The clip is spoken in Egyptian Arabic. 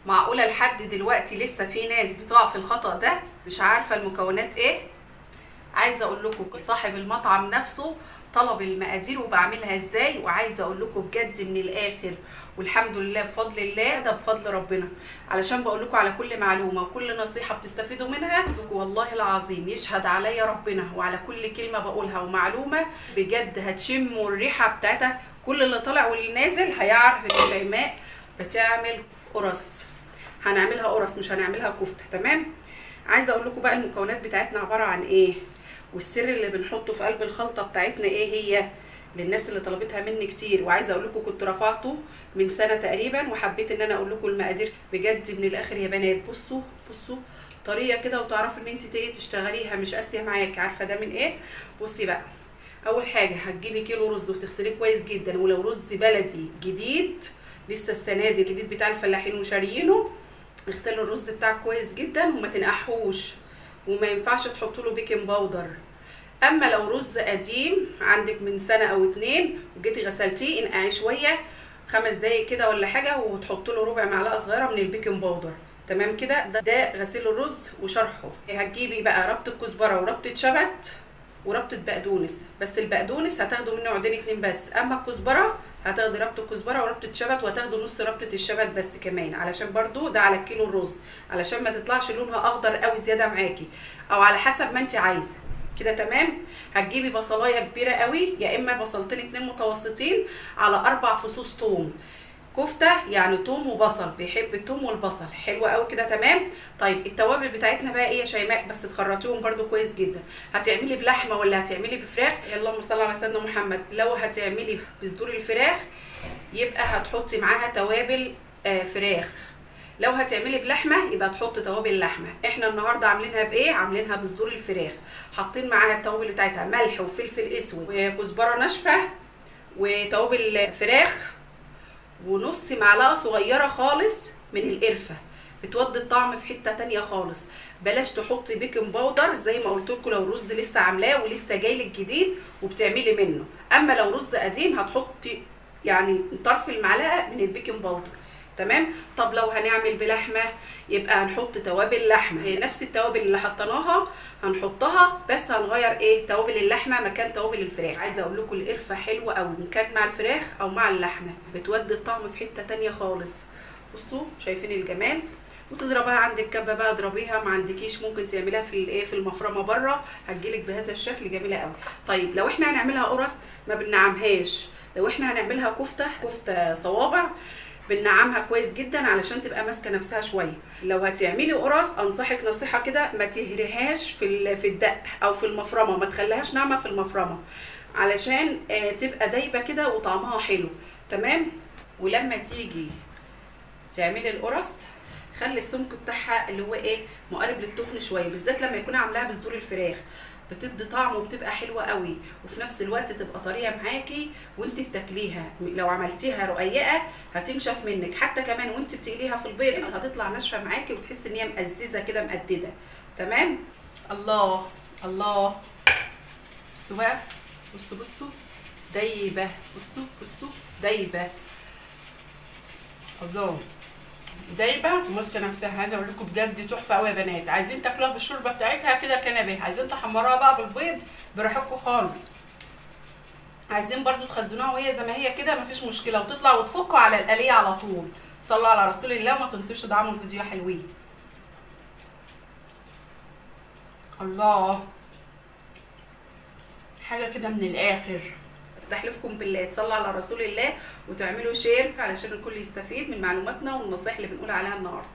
معقولة لحد دلوقتي لسه في ناس بتقع في الخطأ ده، مش عارفة المكونات ايه؟ عايزة اقول لكم صاحب المطعم نفسه طلب المقادير وبعملها ازاي، وعايزة اقول لكم بجد من الاخر والحمد لله بفضل الله، ده بفضل ربنا، علشان بقول لكم على كل معلومة وكل نصيحة بتستفيدوا منها. والله العظيم يشهد عليا ربنا وعلى كل كلمة بقولها ومعلومة بجد هتشموا الريحة بتاعتها، كل اللي طالع واللي نازل هيعرف ان شيماء بتعمل قرص. هنعملها قرص مش هنعملها كفتة، تمام؟ عايزة اقول لكم بقى المكونات بتاعتنا عبارة عن ايه، والسر اللي بنحطه في قلب الخلطة بتاعتنا ايه هي، للناس اللي طلبتها مني كتير. وعايزة اقول لكم كنت رفعته من سنة تقريبا، وحبيت ان انا اقول لكم المقادير بجد من الاخر يا بنات. بصوا بصوا طريقة كده وتعرفوا ان انت تيجي تشتغليها مش قاسية معاك. عارفة ده من ايه؟ بصي بقى، اول حاجة هتجيبي كيلو رز وتغسليه كويس جدا، ولو رز بلدي جديد لسه السنة دي الجديد بتاع الفلاحين وشاريينه، اغسلوا الرز بتاعك كويس جدا وما تنقحوش، وما ينفعش تحطوا له baking powder. اما لو رز قديم عندك من سنة او اتنين وجيتي غسلتيه، انقعيه شوية 5 دقايق كده ولا حاجة، وتحط له ربع معلقه صغيرة من ال baking powder، تمام كده؟ ده غسيل الرز وشرحه. هتجيبي بقى ربطه كزبره وربطه شبت وربطه بقدونس، بس البقدونس هتاخدوا منه عودين 2 بس، اما الكزبره هتاخدي ربطه كزبره وربطه شبت، وهتاخدوا نص ربطه الشبت بس كمان، علشان برضو ده على الكيلو الرز، علشان ما تطلعش لونها اخضر قوي زيادة معاكي، او على حسب ما انت عايزه كده، تمام؟ هتجيبي بصلايه كبيرة قوي، يا اما بصلتين 2 متوسطين على 4 فصوص توم. كفته يعني توم وبصل، بيحب التوم والبصل، حلو قوي كده، تمام؟ طيب التوابل بتاعتنا بقى ايه يا شيماء؟ بس تخرطيهم برده كويس جدا. هتعملي بلحمه ولا هتعملي بفراخ؟ اللهم صل على سيدنا محمد. لو هتعملي بصدور الفراخ يبقى هتحطي معاها توابل فراخ، لو هتعملي بلحمه يبقى تحطي توابل لحمه. احنا النهارده عاملينها بايه؟ عاملينها بصدور الفراخ، حاطين معاها التوابل بتاعتها ملح وفلفل اسود وكزبره ناشفة وتوابل فراخ ونص معلقه صغيرة خالص من القرفه، بتودي الطعم في حتة تانية خالص. بلاش تحطي baking powder زي ما قلت لكم لو رز لسه عاملاه ولسه جاي لك جديد وبتعملي منه، اما لو رز قديم هتحطي يعني طرف المعلقة من ال baking powder، تمام؟ طب لو هنعمل بلحمه يبقى هنحط توابل لحمه، نفس التوابل اللي حطيناها هنحطها، بس هنغير ايه؟ توابل اللحمة مكان توابل الفراخ. عايزه اقول لكم القرفه حلوة قوي ان كانت مع الفراخ او مع اللحمة، بتودي الطعم في حتة تانية خالص. بصوا شايفين الجمال؟ وتضربها عندك كبه بقى اضربيها، ما عندكيش ممكن تعمليها في الايه، في المفرمه بره، هتجيلك بهذا الشكل جميلة قوي. طيب لو احنا هنعملها قرص ما بننعمهاش، لو احنا هنعملها كفته، كفته صوابع بننعمها كويس جدا علشان تبقى ماسكه نفسها شوية. لو هتعملي قرص انصحك نصيحة كده، ما تهريهاش في الدق او في المفرمه، ما تخليهاش ناعمة في المفرمه علشان تبقى دايبه كده وطعمها حلو، تمام؟ ولما تيجي تعملي القرص خلي السمك بتاعها اللي هو ايه، مقارب للتخن شوية، بالذات لما يكون عاملاها بصدور الفراخ، بتدي طعم وبتبقى حلوة قوي، وفي نفس الوقت تبقى طرية معاكي وانت بتاكليها. لو عملتيها رقيقه هتنشف منك، حتى كمان وانت بتقليها في البيض هتطلع ناشفة معاكي وتحس ان هي مقززه كده مقدده، تمام؟ الله الله، بصوا بقى، بصوا بصوا دايبه، بصوا بصوا دايبه، الله دايبه وماسكه نفسها. عايزه اقول لكم بجد تحفة قوي يا بنات. عايزين تاكلوها بالشوربه بتاعتها كده كنبة، عايزين تحمروها بقى بالبيض براحتكم خالص، عايزين برضو تخزنوها وهي زي ما هي كده مفيش مشكلة، وتطلع وتفكوا على القليه على طول. صلوا على رسول الله وما تنسوش تدعموا الفيديو يا حلوين. الله، حاجة كده من الاخر. استحلفكم بالله تصلوا على رسول الله وتعملوا share علشان الكل يستفيد من معلوماتنا والنصائح اللي بنقول عليها النهارده.